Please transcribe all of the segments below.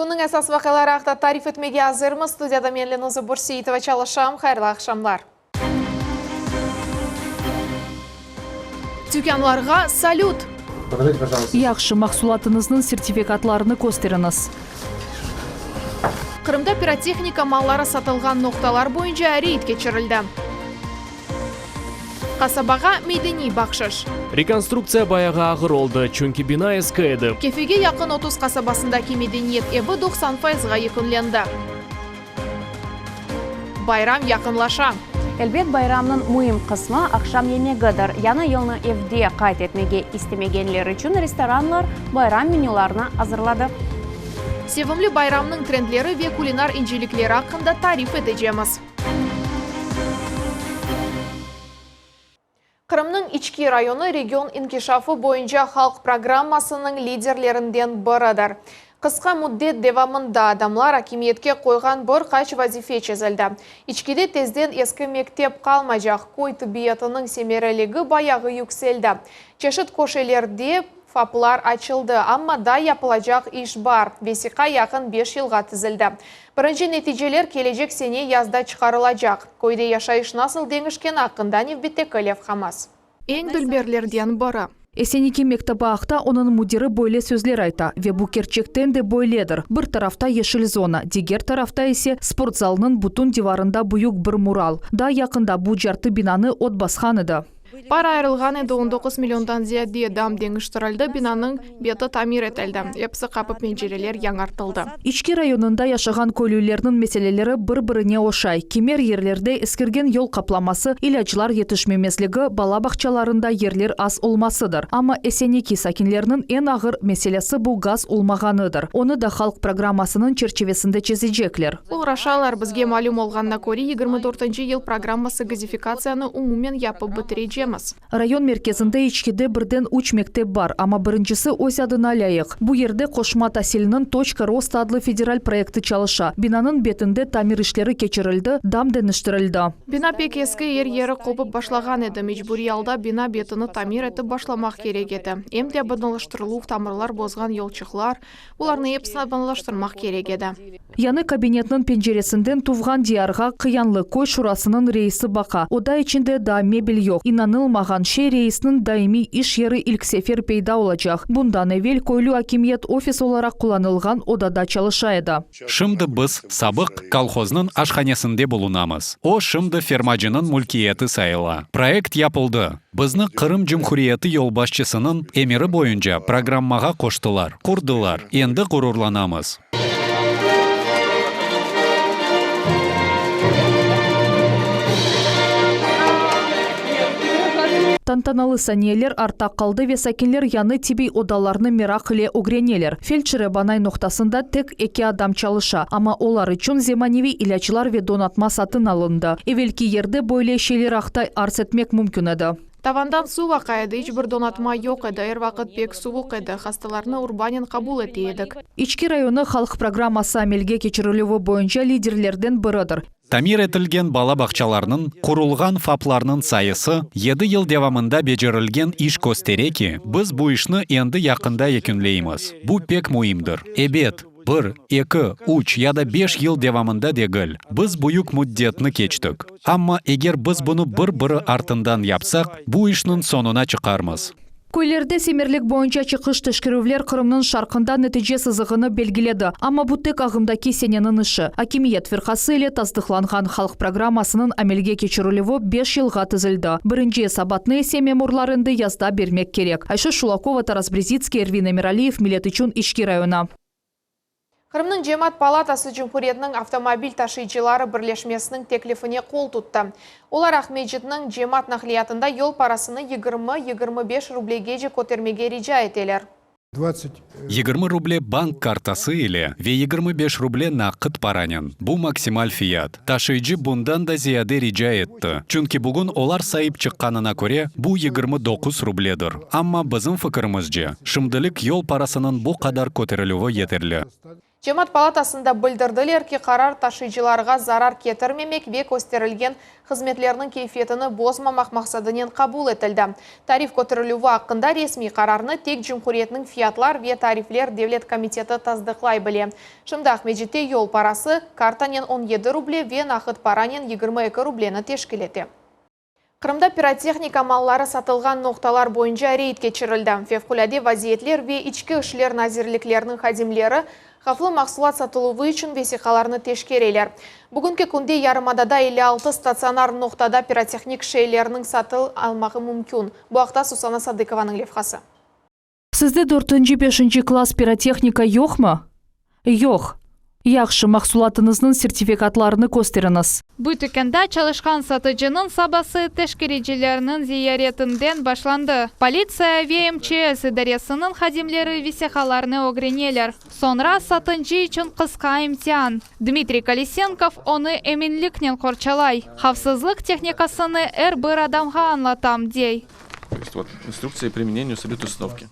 Künniñ esas vaqiaları aqta tarif etmege azırmız. Studiyada men, Lenuza Bürseitova, çalışam. Hayırlı aqşamlar. Tükânlarğa salüt! Yahşı, mahsulatıñıznıñ sertifikatlarını kösteriñiz. Qırımda pirotehnika malları satılğan noqtalar boyunca reyd keçirildi. Qasabağa medeniy bahşış. Rekonstruktsiya bayağı ağır oldı, çünki bina eski edi. Kefege yaqın 30 qasabasındaki medeniyet evi 90 fayızğa yekünlendi. Bayram yaqınlaşa. Elbet, bayramnıñ müim qısmı aqşam yemegidir. Yañı yılnı evde qayd etmege istemegenler içün restoranlar bayram menülarını azırladı. Sevimli bayramnıñ trendleri ve kulinar incelikleri aqqında tarif etecemiz. Qırımnıñ İçki rayonı region inkişafı boyunca halq programmasınıñ liderlerinden biridir. Qısqa müddet devamında adamlar akimiyetke qoyğan bir qaç vazife çezildi. İçkide tezden eski mektep qalmaycaq, köy tibbiyatınıñ semereligi bayağı yükseldi. Çeşit köşelerde FAPlar açıldı, amma daa yapılacaq iş bar, vesiqa yaqın beş yılğa tizildi. Birinci neticeler kelecek sene yazda çıqarılacaq. Köyde yaşayış nasıl deñişkeni aqqında nevbetteki levhamız. Eñ dülberlerden biri. Eseniki mektebi aqta onıñ müdiri böyle sözler ayta, ve bu kerçekten de böyledir, bir tarafta yeşil zona, diger tarafta ise sport zalınıñ bütün divarında büyük bir mural. Daa yaqında bu cartı binanı ot basqan edi. Para ayırılğan edi, on doquz milliondan ziyade, dam deñiştirildi, binanıñ beti tamir etildi, episi qapı-pencereler yañartıldı. İçki rayonında yaşağan köylülerniñ meseleleri bir-birine oşay, kimer yerlerde eskirgen yol qaplaması, ilâclar yetişmemezligi, bala bağçalarında yerler az olmasıdır. Amma Eseniki sakinleriniñ eñ ağır meselesi bu gaz olmağanıdır. Onı da halq programmasınıñ çerçivesinde çezecekler. Oğraşalar, bizge malüm olğanına köre, yigirmi dörtünci yıl programması gazifikatsiyanı umumen yapıp bitirecemiz. Rayon merkezinde İçkide birden üç mektep bar, amma birincisi öz adına lâyıq. Bu yerde qoşma tasilniñ Toçka rosta adlı federal proyekti çalışa. Binanıñ betinde tamir işleri keçirildi, dam deñiştirildi. Bina pek eski, er yeri qopıp başlağan edi. Mecburiy alda bina betini tamir etip başlamaq kerek edi. Em de abadanlaştırıluv, tamırlar bozğan yolçıqlar, Bularnı episini abadanlaştırmaq kerek edi. Yañı kabinetniñ penceresinden tuvğan diyarğa Qıyanlı köy şurasınıñ reisi baqa. Oda içinde daa mebel yoq. İnanılmağan şey, reisniñ daimiy iş yeri ilk sefer peyda olacaq. Bundan evel köylü akimiyet ofis olaraq qullanılğan odada çalışa edi. Şimdi biz sabıq kolhoznıñ aşhanesinde bulunamız. O, şimdi fermacınıñ mülkiyeti sayıla. Proekt yapıldı. Bizni Qırım Cumhuriyeti yolbaşçısınıñ emiri boyunca programmağa qoştılar, qurdılar. Endi ğururlanamız. Tantanalı saniyeler artta qaldı ve sakinler yañı tibbiy odalarnı meraq ile ögreneler. Feldşer-Ebanay noqtasında tek eki adam çalışa, amma olar içün zemaneviy ilâclar ve donatma satın alındı. Evelki yerde böyle şeyler aqta arz etmek mümkün edi. Tavandan suv aqa edi, iç bir donatma yoq edi, er vaqıt pek suvuq edi, hastalarnı urbanen qabul ete edik. İçki rayonı halq programması amelge keçirilüvi boyunca liderlerden biridir. Tamir etilgen bala bağçalarnıñ, qurulğan FAPlarnıñ sayısı, yedi yıl devamında becerilgen iş köstere ki, biz bu işni endi yaqında yekünleymiz. Bu pek müimdir. Ebet, bir, eki, üç ya da beş yıl devamında degil, biz büyük müddetni keçtik. Amma eger biz bunı bir-biri artından yapsaq, bu işniñ soñuna çıqarmız. Köylerde semerlik boyunca çıqış teşkerüvler Qırımnıñ şarqında netice sızığını belgiledi, amma bu tek ağımdaki seneniñ işi. Akimiyet firqası ile tasdıqlanğan halq programmasınıñ amelge keçirilüvi beş yılğa tizildi. Birinci esabatnı ise memurlar endi yazda bermek kerek. Ayşe Şulakova, Taras Brezitskiy, Ervin Emiraliyev, Millet içün İçki rayonı. Qırımnıñ Cemaat palatası Cumhuriyetniñ avtomobil taşıyıcıları birleşmesiniñ teklifine qol tuttı. Olar Aqmescitniñ cemaat naqliyatında yol parasını yigirmi, 25 rublegece kötermege rica eteler. 20 ruble bank kartası ile ve 25 ruble naqıt paranen. Bu maksimal fiyat. Taşıyıcı bundan da ziyade rica etti, çünki bugün olar sayıp çıqqanına köre, bu 29 rubledir. Amma, bizim fikirimizce, şimdilik yol parasınıñ bu qadar köterilüvi yeterli. Cemaat palatasında bildirdiler ki, qarar taşıyıcılarğa zarar ketirmemek ve kösterilgen hızmetlerniñ keyfiyetini bozmamaq maqsadınen qabul etildi. Tarif köterilüvi aqqında resmiy qararnı tek cumhuriyetniñ fiyatlar ve tarifler devlet komiteti tasdıqlay bile. Şimdi Aqmescitte yol parası kartanen 17 ruble ve naqıt paranen 22 rubleni teşkil ete. Qırımda pirotehnika malları satılğan noqtalar boyunca reyd keçirildi. Fevqulâde vaziyetler ve İçki işler nazirlikleriniñ hadimleri havflı mahsulat satıluvı içün vesiqalarnı teşkereler. Bugünki künde yarımadada 56 statsionar noqtada pirotehnik şeylerniñ satın almağı mümkün. Bu aqta Susana Sadıkovanıñ levhası. Sizde dörtünci, beşinci klass pirotehnika yoqmı? Yoq. Yahşı, mahsulatıñıznıñ sertifikatlarını kösteriñiz. Bu tükânda çalışqan satıcınıñ sabası teşkericilerniñ ziyaretinden başlandı. Politsiya ve MÇS idaresiniñ hadimleri vesiqalarnı ögreneler. Soñra satıcı içün qısqa imtian. Dmitriy Kolesenkov onı eminliknen qorçalay. Havfsızlıq tehnikasını er bir adamğa añlatam, dey. То есть вот инструкция по применению салют установки.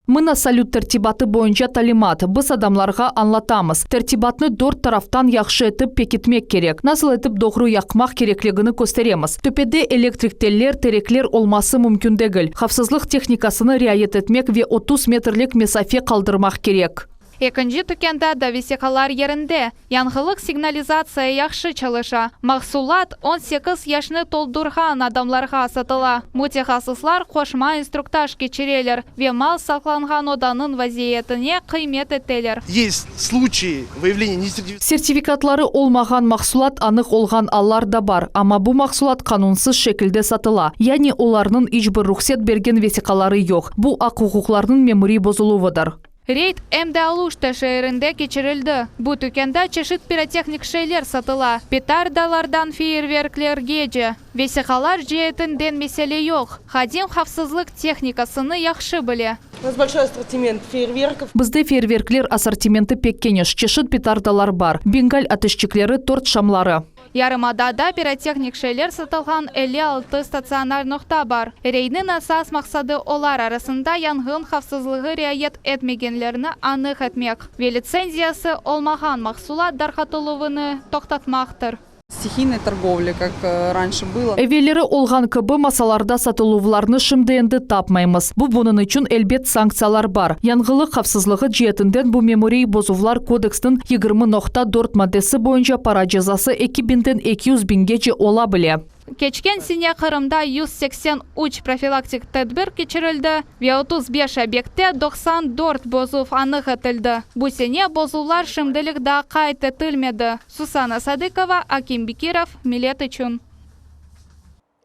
Mına salüt tertibatı boyunca talimat. Biz adamlarğa añlatamız. Tertibatnı dört taraftan yahşı etip pekitmek kerek. Nasıl etip doğru yaqmaq kerekligini kösteremiz. Töpede elektrik teller, terekler olması mümkün degil. Havfsızlıq tehnikasını riayet etmek ve 30 metrlik mesafe qaldırmaq kerek. Ekinci tükânda da vesiqalar yerinde. Yanğılıq signalizatsiya yahşı çalışa. Mahsulat 18 yaşnı toldurğan adamlarğa satıla. Mütehassıslar qoşma instruktaj keçireler ve mal saqlanğan odanıñ vaziyetine qıymet eteler. Есть случаи выявления несертифицированных Sertifikatları olmağan mahsulat anıq olğan allar da bar, amma bu mahsulat qanunsız şekilde satıla. Yani olarnıñ iç bir ruhset bergen vesiqaları yoq. Bu aq-uquqlarnıñ memuriy bozuluvıdır. Reyd em de Aluşta şeerinde keçirildi. Bu tükânda çeşit pirotehnik şeyler satıla. Petardalardan feyyerverklergece. Vesiqalar ceetinden mesele yoq. Hadim havfsızlıq tehnikasını yahşı bile. У нас большой ассортимент фейерверков. Bizde feyyerverkler assortimenti pek keniş, çeşit petardalar bar. Bengal ateşçikleri, tort şamları. Yarımadada pirotehnik şeyler satılğan 56 statsionar noqta bar. Reydniñ esas maqsadı olar arasında yanğın havfsızlığı riayet etmegenlerni anıq etmek ve litsenziyası olmağan mahsulat tarqatıluvını toqtatmaqtır. Стихийной торговли, как раньше было. Evelleri olğan kibi masalarda satıluvlarnı şimdi endi tapmaymız. Bu bunıñ içün elbet sanktsiyalar bar. Yanğılıq havfsızlığı ceetinden bu memuriy bozuvlar kodeksniñ 20.4 maddesi boyunca para cezası 2000-den 200 biñgece ola bile. Keçken sene Qırımda 183 profilaktik tedbir keçirildi ve 35 obyektte 94 bozuv anıq etildi. Bu sene bozuvlar şimdilik daa qayd etilmedi. Susana Sadıkova, Akim Bekirov, Millet içün.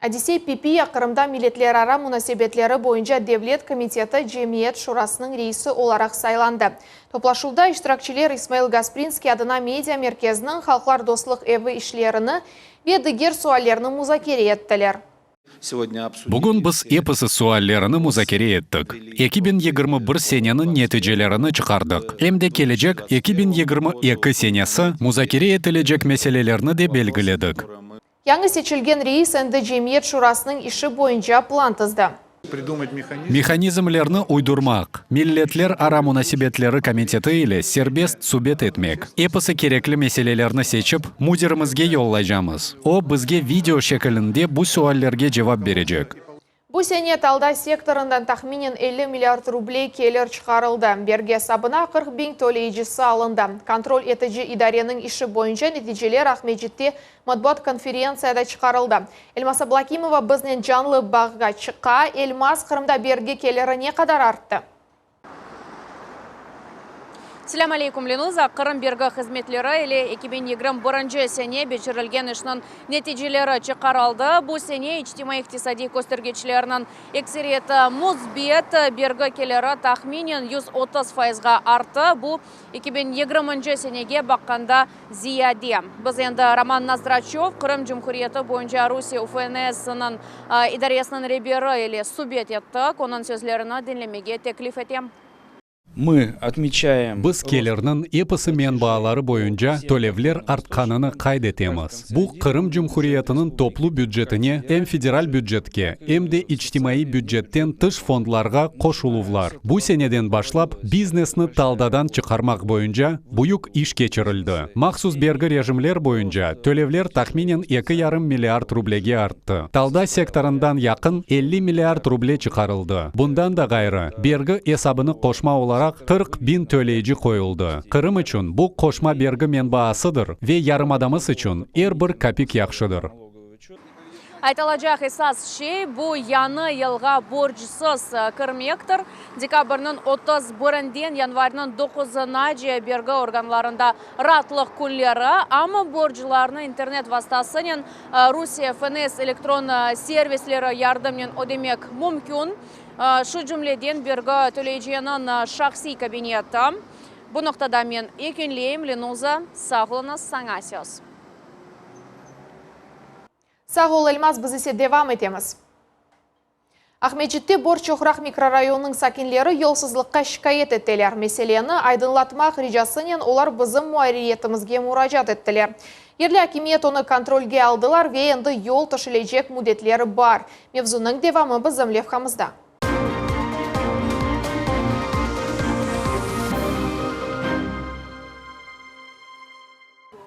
Adisey Pipiya Qırımda milletlerara munasebetleri boyunca Devlet komiteti Cemiyet Şurasınıñ reisi olaraq saylandı. Toplaşuvda iştirakçiler İsmail Gasprinskiy adına media merkeziniñ Halqlar dostluq evi işlerini ve diger suallerni muzakere ettiler. Bugün biz episi suallerini muzakere ettik. 2021 seneniñ neticelerini çıqardıq. Em de kelecek 2022 senesi muzakere etilecek meselelerni de belgiledik. Yañı seçilgen reis endi Cemiyet Şurasınıñ işi boyunca plan tizdi. Mehanizmlerni uydurmaq, Milletlerara munasebetleri komiteti ile serbest subet etmek. Episi kerekli meselelerni seçip, müdirimizge yollaycamız. O, bizge video şekilinde bu suallerge cevap berecek. Bu sene talda sektorından tahminen 50 milliard ruble kelir çıqarıldı. Bergi esabına 40 biñ töleyicisi alındı. Kontrol etici idareniñ işi boyunca neticeler Aqmescitte matbuat konferentsiyada çıqarıldı. Elmaz Ablakimova biznen canlı bağğa çıqa. Elmaz, Qırımda bergi keliri ne qadar arttı? Selâm aleyküm, Lenuza. Qırım bergi hızmetleri ile 2021 sene becerilgen işniñ neticeleri çıqarıldı. Bu sene içtimaiy-iqtisadiy köstergiçlerniñ ekseriyeti müsbet, bergi keliri tahminen 130 fayızğa arttı. Bu 2020 senege baqqanda ziyade. Biz endi Roman Nozdraçöv, Qırım Cumhuriyeti boyunca Rusiye UFNSniñ idaresiniñ reberi ile subet ettik. Onıñ sözlerini diñlemege teklif etem. Mı otmeçaem. Biz kelirniñ episi menbaaları boyunca tölevler artqanını qayd etemiz. Bu, Qırım Cumhuriyetiniñ toplu bücetine, em federal bücetke, em de içtimaiy bücetten tış fondlarğa qoşuluvlar. Bu seneden başlap, biznesni taldadan çıqarmaq boyunca büyük iş keçirildi. Mahsus bergi rejimler boyunca tölevler tahminen eki yarım milliard rublege arttı. Talda sektorından yaqın 50 milliard ruble çıqarıldı. Bundan da ğayrı, bergi esabını qoşma olaraq 40 biñ töleyici qoyuldı. Qırım içün bu qoşma bergi menbaasıdır ve yarımadamız içün er bir kapik yahşıdır. Aytılacaq esas şey bu yañı yılğa borcsız kirmektir. Dekabrniñ 31-inden yanvarniñ 9-ınace bergi organlarında raatlıq künleri, amma borclarnı internet vastasınen Rusiye FNS elektron servisleri yardımnen ödemek mümkün. Şu cümleden bergi töleyiciniñ şahsiy kabineti. Bu noqtada men yekünleyim, Lenuza, sağ oluñız, saña söz. Sağ ol, Elmaz, biz ise devam etemiz. Aqmescitte Borçoqraq mikrorayonınıñ sakinleri yolsuzlıqqa şikâyet ettiler. Meseleni aydınlatmaq ricasınen olar bizim muarririyetimizge muracaat ettiler. Yerli akimiyet onı kontrolge aldılar ve endi yol töşelecek müddetleri bar. Mevzunıñ devamı bizim levhamızda.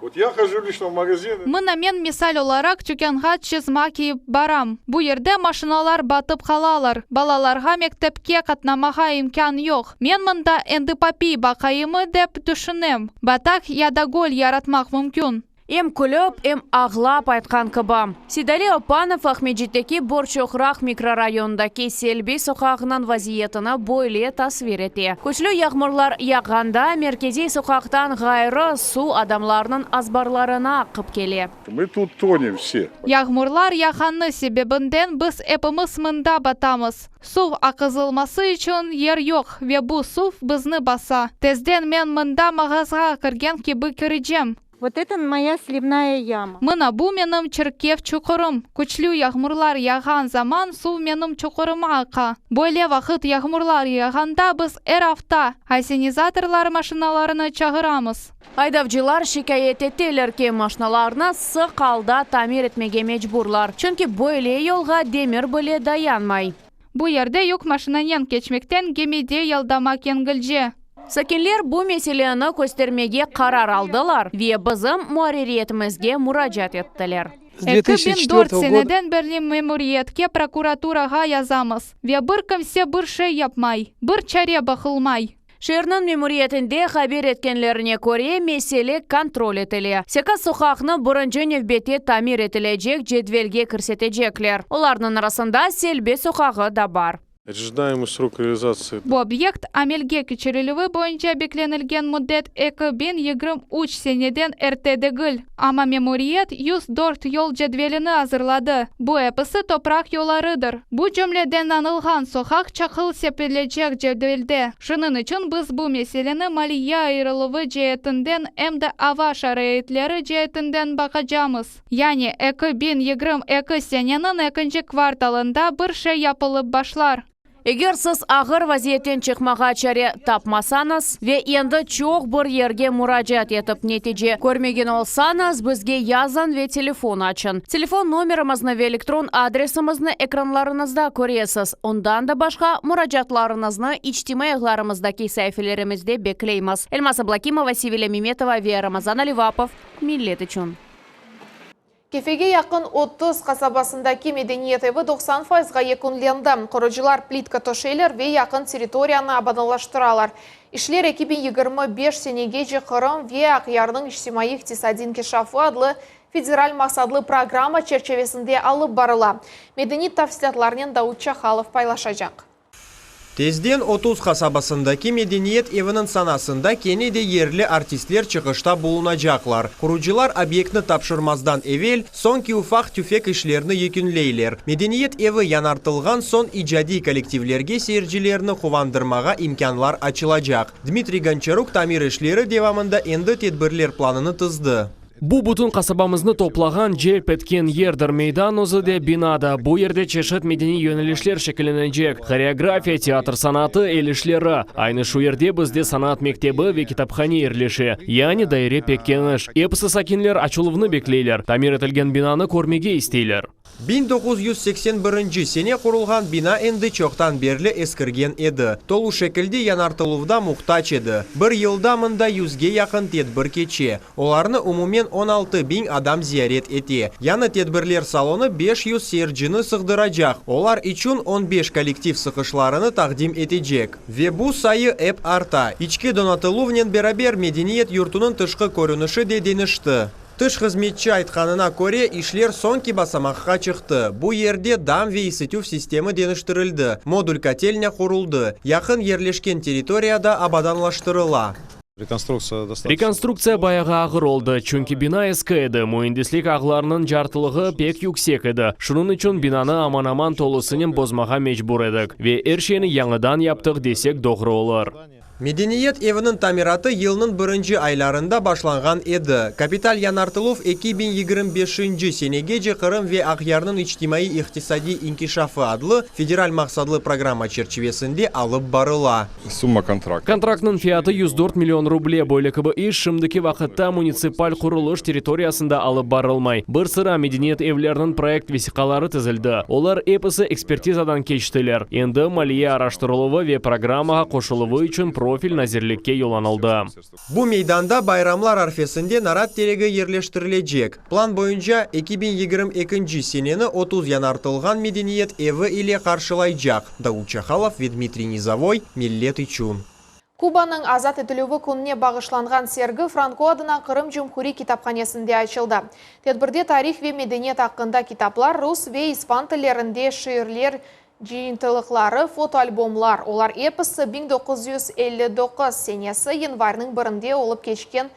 Vot ya hojü liçno v magazin. Mına men misal olaraq tükânğa çızma kiyip baram. Bu yerde maşinalar batıp qalalar, balalarğa mektepke qatnamağa imkân yoq. Men mında endi papiy baqayımı dep tüşünem. Bataq ya da göl yaratmaq mümkün. Em külip, em ağlap aytqan kibi. Sidali Opanov Aqmescitteki Borçoqraq mikrorayonındaki Selbi soqağınıñ vaziyetini böyle tasvir ete, Küçlü yağmurlar yağğanda merkeziy soqaqtan ğayrı suv adamlarnıñ azbarlarına aqıp kele. Mı tut tonem vse. Yağmurlar yağğanı sebebinden biz epimiz mında batamız. Suv aqızılması içün yer yoq ve bu suv bizni basa. Tezden men mında mağazğa kirgen kibi kirecem. Vot eto moya sливная яма. Mına bu menim çirkef çuqurım. Küçlü yağmurlar yağğan zaman suv menim çuqurıma aqa. Böyle vaqıt yağmurlar yağğanda biz er afta asenizatorlar maşinalarını çağıramız. Aydavcılar şikâyet eteler ki, maşinalarnı sıq alda tamir etmege mecburlar, çünki böyle yolğa demir bile dayanmay. Bu yerde yük maşinanen keçmekten gemide yaldamaq yengilce. Sakinler bu meseleni köstermege qarar aldılar ve bizim muarririyetimizge muracaat ettiler. 2004 seneden berli memuriyetke, prokuraturağa yazamız ve bir kimse bir şey yapmay, bir çare baqılmay. Şeerniñ memuriyetinde haber etkenlerine köre, mesele kontrol etile. Sekiz soqaqnı birinci nevbette tamir etilecek cedvelge kirsetecekler. Olarnıñ arasında Selbi soqağı da bar. Ожидаемый срок реализации. Bu obyekt amelge keçirilüvi boyunca beklenilgen müddet 2023 seneden erte degil. Amma memuriyet 104 yol cedvelini azırladı. Bu episi topraq yollarıdır. Bu cümleden añılğan soqaq çaqıl sepilecek cedvelde. Şunıñ içün biz bu meseleni maliye ayırıluvı ceetinden em de ava şaraitleri ceetinden baqacamız. Yani 2022 seneniñ ekinci kvartalında bir şey yapılıp başlar. Eger siz ağır vaziyetten çıqmağa çare tapmasañız ve endi çoq bir yerge muracaat etip netice körmegen olsañız, bizge yazıñ ve telefon açıñ. Telefon nomerimizni ve elektron adresimizni ekranlarıñızda köresiz. Ondan da başqa muracaatlarıñıznı içtimaiy ağlarımızdaki saifelerimizde bekleymiz. Elmaz Ablakimova, Sevilya Memetova ve Ramazan Alivapov, Millet içün. Kefege yaqın 30 qasabasındaki medeniyet evi 90 faizğa yekünlendi. Qurucılar plitka töşeyler ve yaqın territoriyanı abadanlaştıralar. İşler 2025 senegece Qırım ve Aqyarnıñ içtimaiy iqtisadiy inkişafı adlı federal maqsatlı programma çerçevesinde alıp barıla. Medeniy tafsilâtlarnen Davut Çahalov paylaşacaq. Tezden 30 qasabasındaki medeniyet eviniñ sanasında kene de yerli artistler çıqışta bulunacaqlar. Qurucılar obyektni tapşırmazdan evel soñki ufaq-tüfek işlerni yekünleyler. Medeniyet evi yañartılğan soñ icadiy kollektivlerge seyircilerni quvandırmağa imkânlar açılacaq. Dmitriy Gonçaruk tamir işleri devamında endi tedbirler planını tizdi. Bu bütün qasabamıznı toplağan, celp etken yerdir. Meydan özü de, bina da. Bu yerde çeşit medeniy yönelişler şekillenecek, horeografiya, teatr sanatı, el işleri. Aynı şu yerde bizde sanat mektebi ve kitaphane yerleşe. Yani daire pek keniş. Episi sakinler açıluvnı bekleyler, tamir etilgen binanı körmege isteyler. 1981 sene qurulğan bina endi çoqtan berli eskirgen edi, tolu şekilde yañartıluvda muhtac edi. Bir yılda mında yüzge yaqın tedbir keçe, olarnı umumen 16 biñ adam ziyaret ete. Yañı tedbirler salonı 500 seyircini sığdıracaq, olar içün 15 kollektiv çıqışlarını taqdim etecek. Ve bu sayı ep arta. İçki donatıluvnen beraber medeniyet yurtunıñ tışqı körünişi de deñişti. Tış hızmetçi aytqanına köre, işler soñki basamaqqa çıqtı. Bu yerde dam ve isitüv sistemi deñiştirildi, modul kotelnâ quruldı, yaqın yerleşken territoriya da abadanlaştırıla. Реконструкция достаточно. Rekonstruktsiya bayağı ağır oldı, çünki bina eski edi, müendislik ağlarınıñ cartılığı pek yüksek edi. Şunıñ içün binanı aman-aman tolusınen bozmağa mecbur edik. Ve er şeyni yañıdan yaptıq desek doğru olur. Medeniyet eviniñ tamiratı yılnıñ birinci aylarında başlanğan edi. Kapital yañartıluv 2025 senegece Qırım ve Aqyarnıñ içtimaiy-iqtisadiy inkişafı adlı federal maqsatlı programma çerçivesinde alıp barıla. Сумма контракта. Kontraktnıñ fiyatı 104 million ruble. Böyle kibi iş şimdiki vaqıtta munitsipal qurulış territoriyasında alıp barılmay. Bir sıra medeniyet evleriniñ proyekt vesiqaları tizildi. Olar episi ekspertizadan keçtiler. Endi maliye araştırıluvı ve programmağa qoşuluvı içün profil nazirlikke yollanıldı. Bu meydanda bayramlar arfesinde narat teregi yerleştirilecek. Plan boyunca 2022 seneni 30 yañartılğan medeniyet evi ile qarşılaycaq. Davut Çahalov ve Dmitriy Nizovoy Millet içün. Kubanıñ azat etilüvi kününe bağışlanğan sergi Franko adına Qırım Cumhuriy kitaphanesinde açıldı. Tedbirde tarih ve medeniyet aqqında kitaplar, rus ve ispan tillerinde şiirler cıyıntıqları, fotoalbomlar. Olar episi 1959 senesi yanvarniñ birinde olıp keçken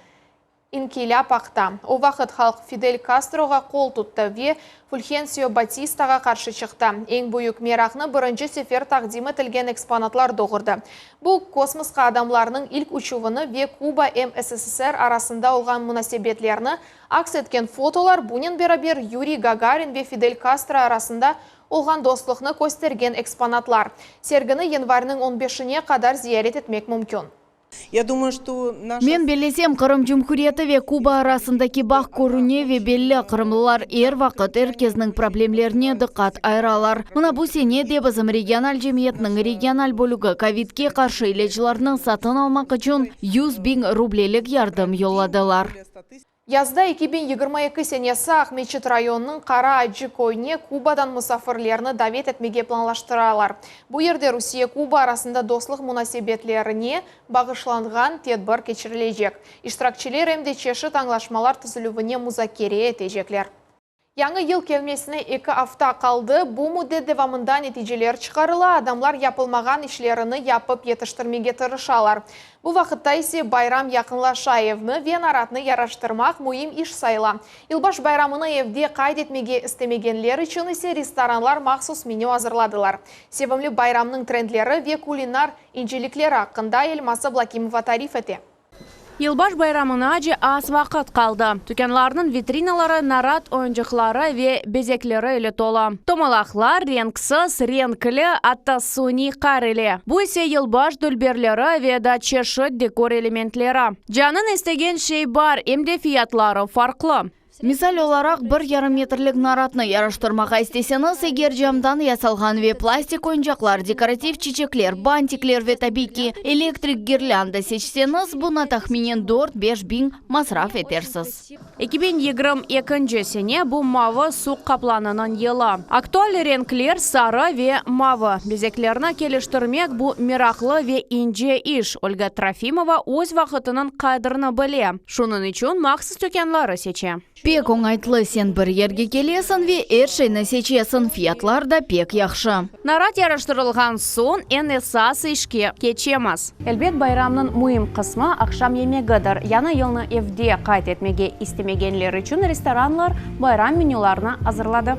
inqilâp aqta. O vaqıt halq Fidel Kastroğa qol tuttı ve Fulhensio Batistağa qarşı çıqtı. Eñ büyük meraqnı birinci sefer taqdim etilgen eksponatlar doğurdı. Bu kosmosqa adamlarnıñ ilk uçuvını ve Kuba em SSSR arasında olğan munasebetlerni aks etken fotolar bunen beraber Yuriy Gagarin ve Fidel Kastro arasında olğan dostluqnı köstergen eksponatlar. Sergini yanvarniñ 15-ine qadar ziyaret etmek mümkün. Я думаю, что наша... Men bellesem, Qırım Cumhuriyeti ve Kuba arasındaki bağ körüne ve belli. Qırımlılar er vaqıt er kesniñ problemlerine diqqat ayıralar. Mına bu sene de bizim regional cemiyetniñ regional bölügi kovidke qarşı ilâclarnı satın almaq içün 100 biñ rublelik yardım yolladılar. Yazda 2022 senesi Aqmeçit rayonınıñ Qara Acı köyüne Kubadan musafirlerni davet etmege planlaştıralar. Bu yerde Rusiye-Kuba arasında dostluq munasebetlerine bağışlanğan tedbir keçirilecek. İştirakçiler em de çeşit añlaşmalar tizilüvini muzakere etecekler. Yañı yıl kelmesine eki afta qaldı. Bu müddet devamında neticeler çıqarıla, adamlar yapılmağan işlerini yapıp yetiştirmege tırışalar. Bu vaqıtta ise bayram yaqınlaşa evni ve naratnı yaraştırmaq müim iş sayıla. Yılbaş bayramını evde qayd etmege istemegenler içün ise restoranlar mahsus menü azırladılar. Sevimli bayramnıñ trendleri ve kulinar incelikleri aqqında Elmaz Ablakimova tarif ete. Yılbaş bayramınace az vaqıt qaldı. Tükânlarnıñ vitrinaları narat oyuncaqları ve bezekleri ile tolu. Tomalaqlar renksiz, renkli, atta suniy qar ile. Bu ise yılbaş dülberleri ve da çeşit dekor elementleri. Canıñ istegen şey bar, em de fiyatları farqlı. Misal olaraq, bir yarım metrlik naratnı yaraştırmağa isteseñiz, eger camdan yasalğan ve plastik oyuncaqlar, dekorativ çiçekler, bantikler ve tabiiy ki elektrik girlânda seçseñiz, buña tahminen 4-5 biñ masraf etersiz. 2022 sene bu mavı suq qaplanınıñ yılı. Aktual renkler sarı ve mavı. Bezeklerni keliştirmek bu meraqlı ve ince iş. Olga Trofimova öz vaqtınıñ qadrini bile. Şunıñ içün mahsus tükânları seçe. Pek oñaytlı sen bir yerge kelesiñ ve er şeyni seçesiñ, fiyatlar da pek yahşı. Narat yaraştırılğan soñ eñ esas işke keçemiz. Elbet bayramnıñ müim qısmı aqşam yemegidir. Yañı yılnı evde qayd etmege istemegenler içün restoranlar bayram menülerini azırladı.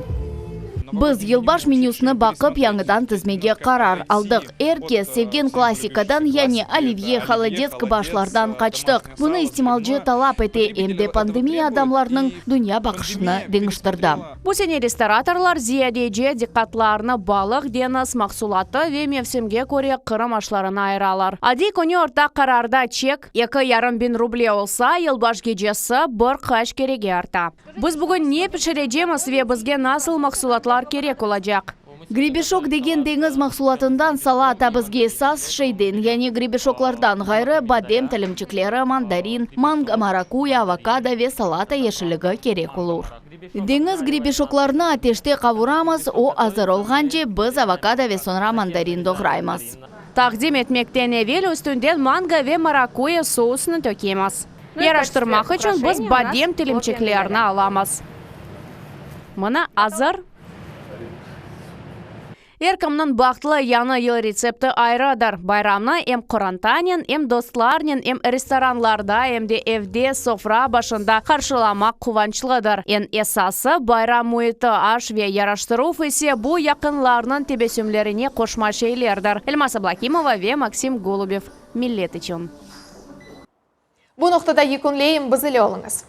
Biz yılbaş menüsini baqıp, yañıdan tizmege qarar aldıq. Er kes sevgen klassikadan, yani olivye, holodets kibi aşlardan qaçtıq. Bunı istimalcı talap ete, em de pandemiya adamlarnıñ dünya baqışını deñiştirdi. Bu sene restoratorlar ziyadece diqqatlarını balıq, deñiz mahsulatı ve mevsimge köre Qırım aşlarına ayıralar. Adiy künü orta qararda çek 2,5 biñ ruble olsa, yılbaş gecesi bir qaç kerege arta. Biz bugün ne pişirecemiz ve bizge nasıl mahsulatlar kerek olacaq? Grebeşok degen deñiz mahsulatından salata bizge esas şeyden, yani grebeşoklardan ğayrı, badem tilimçikleri, mandarin, mango, marakuya, avokado ve salata yeşilligi kerek olur. Deñiz grebeşoklarını ateşte qavuramız, o azır olğance biz avokado ve soñra mandarin doğraymız. Taqdim etmekten evel üstünden mango ve marakuya sousını tökemiz. Yaraştırmaq içün biz badem tilimçiklerini alamız. Mına, azır. Er kimniñ bahtlı yañı yıl retsepti ayrıdır. Bayramnı em qorantanen, em dostlarnen, em restoranlarda, em de evde sofra başında qarşılamaq quvançlıdır. Eñ esası, bayram müiti, aş ve yaraştıruv ise bu yaqınlarnıñ tebessümlerine qoşma şeylerdir. Elmaz Ablâkimova ve Maksim Golubev, Millet içün. Bu noqtada yekünleyim, biz ile oluñız.